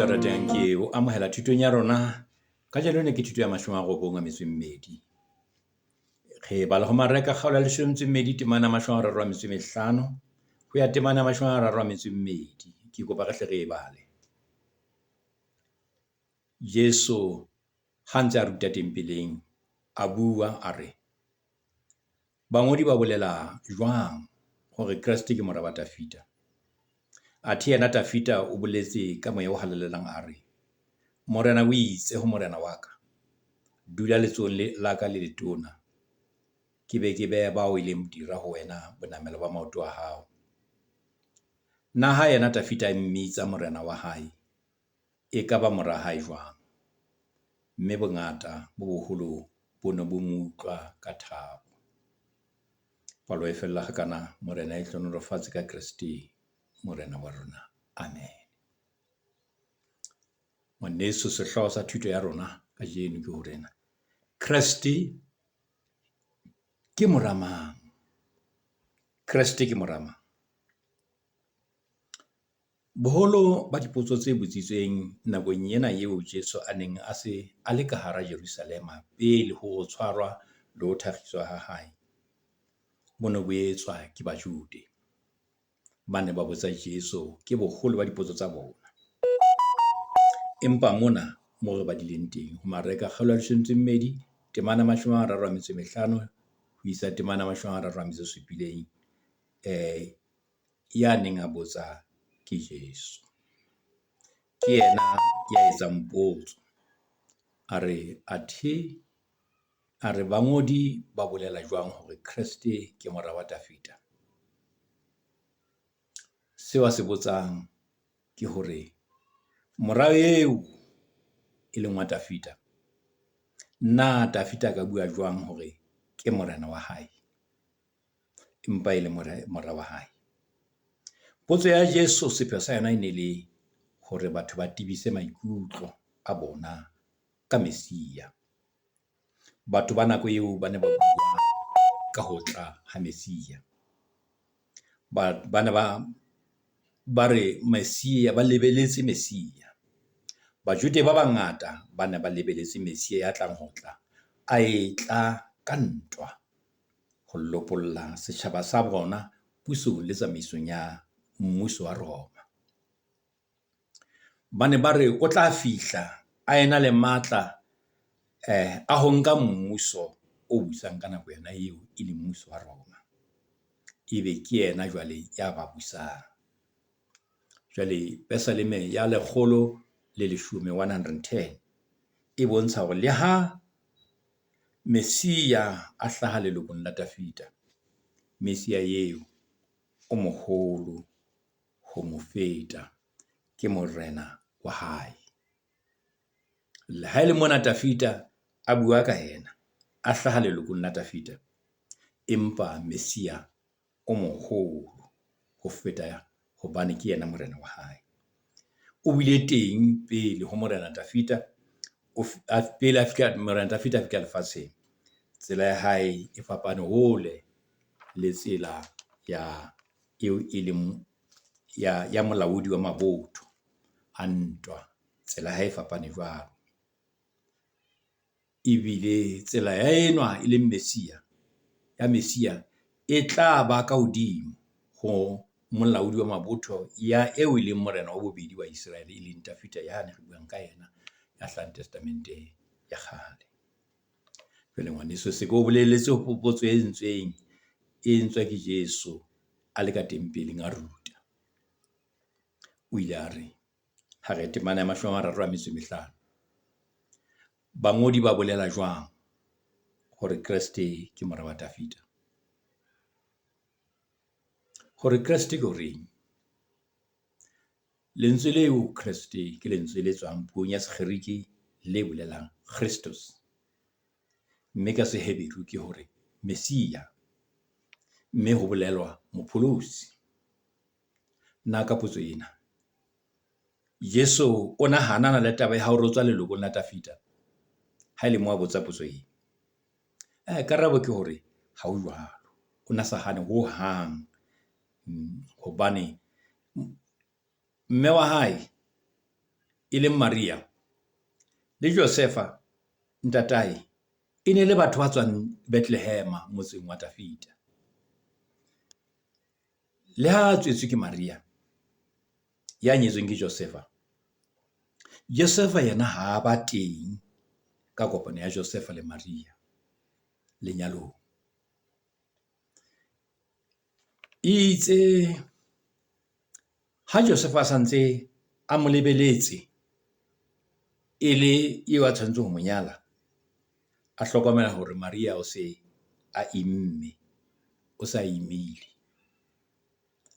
Ngwaneso ya ratehang ke o amohela thutong ya rona. Kajeno ena ke thuto ya 92. Re bala ho Mareka kgaolo ya 12 temana ya 35 ho ya temana ya 32. Ke kopa re hle re e bale. Jesu ha ntse a ruta tempeleng, a bua a re, Bangodi ba bolela jwang hore Kreste ke mora wa Dafida? Athe yena Dafida o boletse ka Moya o Halalelang a re, Morena o itse ho Morena wa ka, dula letsohong la ka le letona, ke be ke behe bao e leng dira ho wena bonamelo ba maoto a hao. Na ha yena Dafida a mmitsa Morena wa hae, e ka ba mora hae jwang? Mme bongata bo boholo bo ne bo mo utlwa ka thabo. Palo e fella hakana. Morena a e hlohonolofatse ka Kreste, Morena wa rona. Amen. Ngwaneso, sehlooho sa thuto ya rona kajeno ke hore na Kreste ke mora mang? Kreste ke mora mang? Boholo ba dipotso tse botsitsweng nakong ena eo Jesu a neng a se a le ka hara Jerusalema pele ho ho tshwarwa le ho thakgiswa ha hae, bo ne bo etswa ke Bajude. Ba ne ba botsa Jesu ke boholo ba dipotso tsa bona. Empa mona moo re badileng teng ho Mareka kgaolo ya 12 temana 35 ho isa temana 37, ya neng a botsa ke Jesu. Ke yena ya etsang potso. A re, athe, a re bangodi ba bolela jwang hore Kreste ke mora wa Davida? Seo a se botsang ke hore mora eo e leng wa Davida, na Davida a ka bua jwang hore ke morena wa hae? Empa e le mora wa hae. Potso ya Jesu sepheo sa yona e ne le hore batho ba tebise maikutlo a bona ka Messia. Batho ba nako eo ba ne ba bua ka ho tla ha Messia. Ba ne ba re Messia, ba lebeletse Messia. Bajude ba bangata ba ne ba lebeletse Messia ya tlang ho tla a etla ka ntwa ho lopolla setjhaba sa bona pusong le tsamaisong ya mmuso wa Roma. Ba ne ba re o tla fihla a ena le matla a ho nka mmuso o busang ka nako yona eo, e leng mmuso wa Roma. Ebe ke yena jwale ya ba busang. Jwale Pesaleme ya 110, 110, e bontsha hore le ha Messia a hlaha lelokong la Davida, Messia eo o moholo ho mo feta, ke morena wa hae. Le ha e le mona Davida a bua ka yena, a hlaha lelokong la Davida, empa Messia o moholo ho feta hobane ke yena morena wa hae. O bile teng pele ho morena Davida, pele a fihla, morena Davida a fihla lefatsheng. Tsela ya hae e fapane hole le tsela ya eo e leng ya molaodi wa mabotho a ntwa. Tsela ya hae e fapane jwalo. Ebile tsela ya enwa e leng Messia, ya Messia e tla ba ka hodimo ho molaodi wa mabotho ya eo e leng morena wa bobedi wa Iseraele, e leng Davida yane re buang ka yena, ya hlahang Testamenteng ya kgale. Jwale ngwaneso, se ke o boleletse potso e entsweng, e entswe ke Jesu a le ka tempeleng a ruta. O ile a re, ha re temana ya 35, bangodi ba bolela jwang hore Kreste ke mora wa Davida? Hore Kreste ke horeng? Lentswe leo Kreste ke lentswe le tswang puong ya Segerike le bolelang Christos. Mme ka Seheberu ke hore Messia. Mme ho bolelwa mopholosi. Na ka potso ena, Jesu o na hanana le taba ya hore o tswa lelokong la Davida? Ha e le mo a botsa potso ena. Karabo ke hore ha ho jwalo. O na sa hane hohang. Hobane mme wa hae e leng Maria, le Josefa, ntatae, e ne le batho ba tswang Bethlehema, motseng wa Dafida. Le ha a tswetswe ke Maria, ya nyetsweng ke Josefa, Josefa yena ha a ba teng ka kopano ya Josefa le Maria lenyalong. Itse ha Josefa a sa ntse a mo lebeletse e le eo a tshwanetseng ho mo nyala, a hlokomela hore Maria o se a imme, o sa imile.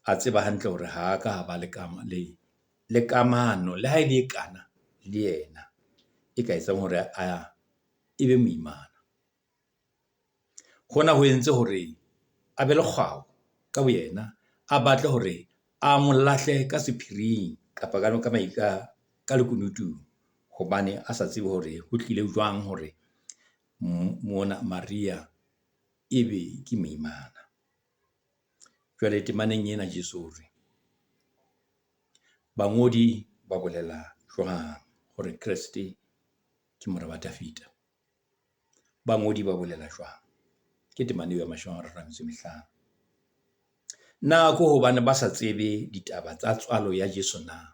A tseba hantle hore ha a ka a ba le kamano le ha e le e kana le yena e ka etsang hore a e be moimana. Hona ho entse hore a be lekgwao ka boyena, a batle hore a mo lahle ka sephiring kapa ka lekunutung hobane a sa tsebe hore ho tlile jwang hore mona Maria ebe ke moimana. Jwale temaneng ena Jesu o re, bangodi ba bolela jwang hore Kreste ke mora wa Davida? Bangodi ba bolela jwang? Ke temana eo ya 35. Na ke hobane ba sa tsebe ditaba tsa tswalo ya Jesu na?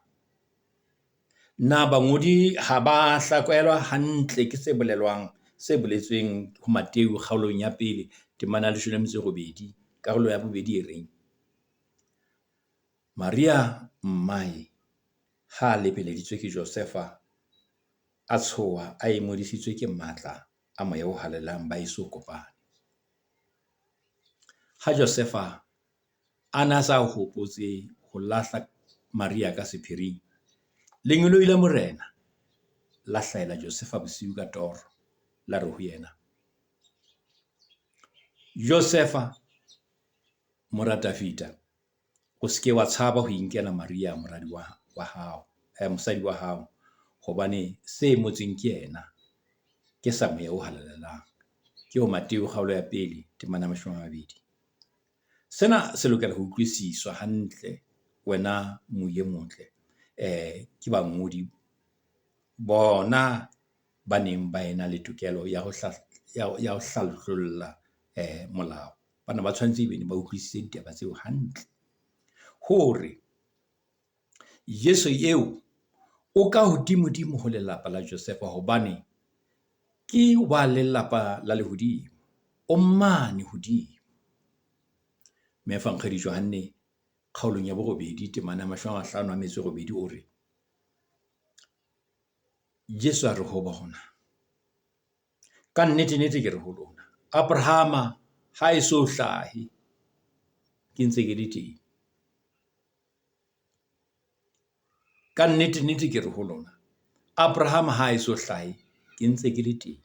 Na bangodi ha ba hlakelwa hantle ke se bolelwang, se boletsweng ho Mateu kgaolong ya 1, temana ya 18, karolo ya bobedi e reng, Maria mmae ha a lebeleditswe ke Josefa, a tshoha a emodisitswe ke matla a Moya o Halalelang ba eso kopane. Ha Josefa a na sa hopotse ho lahla Maria ka sephiring, lengeloi la Morena la hlahela Josefa bosiu ka toro, la re ho yena, Josefa, mora Davida, o se ke wa tshaba ho inkela Maria moradi wa hao, mosadi wa hao, hobane se emotsweng ke yena ke sa Moya o Halalelang. Ke ho Mateu kgaolo ya 1, temana ya 20. Sena se lokela ho utlwisiswa hantle, wena moye motle, ke bangodi bona ba neng ba ena le tokelo ya ho hlalhlolla molao. Bana ba tshwanetse ebe ba utlwisise ditaba tseo hantle. Hore Jesu eo o ka hodimodimo ho lelapa la Josefa hobane ke wa lelapa la lehodimo, o mane hodimo. Mme Evangeldi Johanne kgaolong ya 8 temana ya 58 o re, Jesu a re ho bona, ka nnete nnete ke re ho lona, Abrahama ha e so hlahe, ke ntse ke le teng. Ka nnete nnete ke re ho lona, Abrahama ha e so hlahe, ke ntse ke le teng.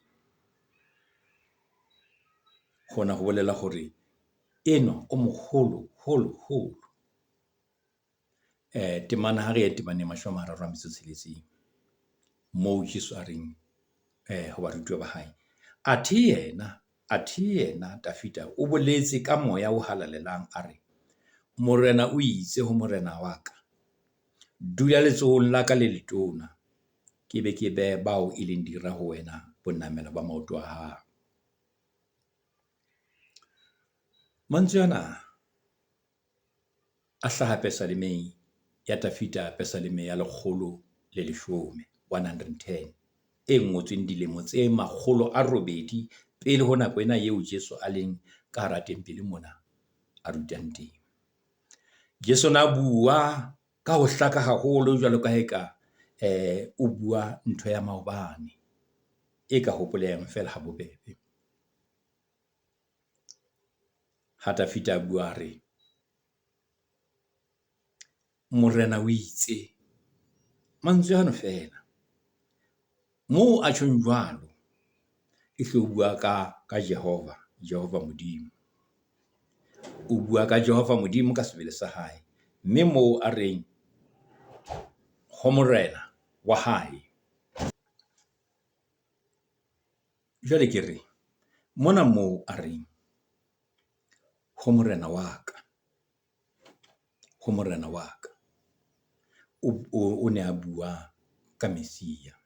Hona ho bolela hore enwa o moholo holo holo. Temana ha re ye temaneng 36, moo Jesu a reng ho barutuwa ba hae, athe yena Davida o boletse ka Moya o Halalelang a re, Morena o itse ho morena wa ka, dula letsohong la ka le letona, ke be ke behe bao e leng dira ho wena bonamelo ba maoto a hao. Mantswe ana a hlaha Pesalemeng ya Davida, Pesaleme ya 110, 110, e ngotsweng dilemo tse 800 pele ho nako ena eo Jesu a leng ka hara tempele mona a rutang teng. Jesu na bua ka ho hlaka haholo jwalo ka eka o bua ntho ya maobane e ka hopolehang feela ha bobebe. Ha Davida a bua a re, Morena o itse, mantswe ano feela, moo a tjhong jwalo, e hle o bua ka Jehova, Jehova Modimo. O bua ka Jehova Modimo ka sebele sa hae, mme moo a reng ho morena wa hae. Jwale ke re, mona moo a reng ho morena wa ka, ho morena wa ka, o ne a bua ka Messia.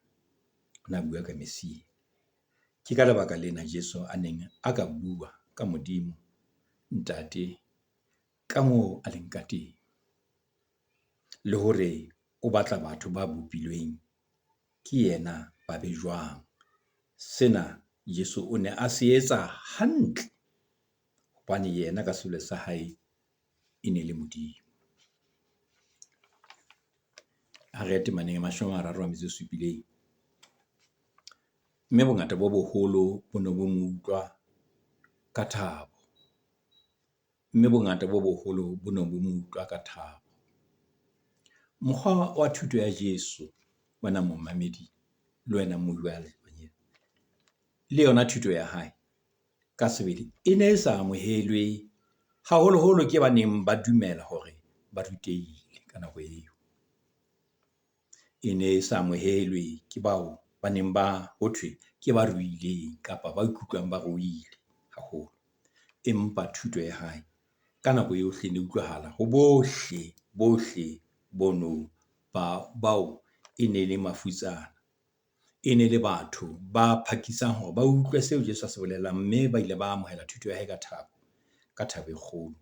O ne a bua ka Messia. Ke ka lebaka lena Jesu a neng a ka bua ka Modimo Ntate kamoo a leng ka teng. Le hore o batla batho ba bopilweng ke yena ba be jwang. Sena Jesu o ne a se etsa hantle hobane yena ka sebele sa hae e ne le Modimo. Ha re ye temaneng ya 37. Mme bongata bo boholo bo ne bo mo utlwa ka thabo. Mme bongata bo boholo bo ne bo mo utlwa ka thabo. Mokgwa wa thuto ya Jesu wena momamedi le wena le yona thuto ya hae ka sebele e ne e sa amohelwe haholoholo ke ba neng ba dumela hore ba rutehile ka nako eo. E ne e sa amohelwe ke bao ba neng ba ho thwe ke ba ruileng kapa ba ikutlwang ba ruile haholo. Empa thuto ya hae ka nako yohle e ne utlwahala ho bohle bohle bono ba bao e ne le mafutsana. E ne le batho ba phakisang hore ba utlwe seo Jesu a se bolelang, mme ba ile ba amohela thuto ya hae ka thabo, ka thabo e kgolo.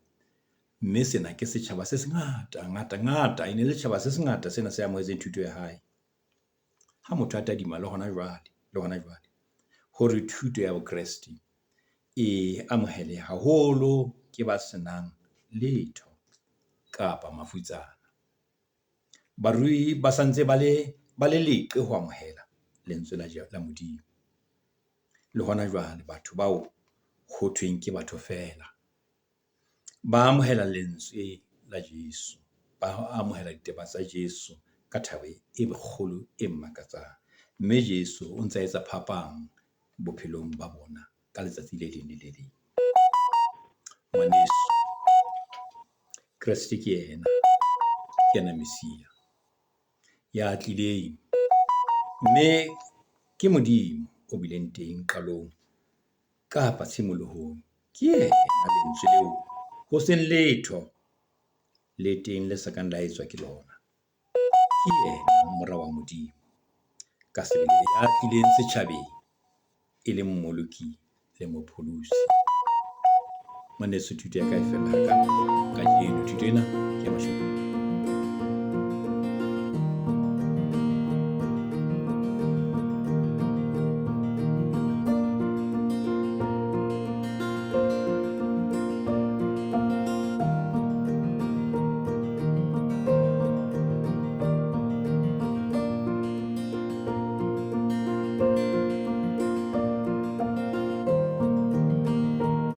Mme sena ke setjhaba se se ngata ngata ngata. E ne le setjhaba se se ngata sena se amohetseng thuto ya hae. Ha motho a tadima le hona jwale, le hona jwale hore thuto ya Bokreste e amoheleha haholo ke ba senang letho kapa mafutsana. Barui ba santse ba le ba le leqe ho amohela lentswe la la Modimo. Le hona jwale batho bao ho thweng ke batho feela, ba amohela lentswe la Jesu, ba amohela ditaba tsa Jesu ka thabo e kgolo e makatsang. Mme Jesu o ntsa etsa phapang bophelong ba bona ka letsatsi le leng le le leng. Ngwaneso, Kreste ke yena, ke yena Messia ya tlileng. Mme ke Modimo o bileng teng qalong kapa tshimolohong. Ke yena lentswe leo ho seng letho le teng le sa kang la etswa ke lona. Ke yena Mora wa Modimo ka sebele ya tlileng setjhabeng e le Mmoloki le Mopholosi. Ngwaneso thuto ya ka e fella hakana kajeno. Thuto ena ke ya mashome.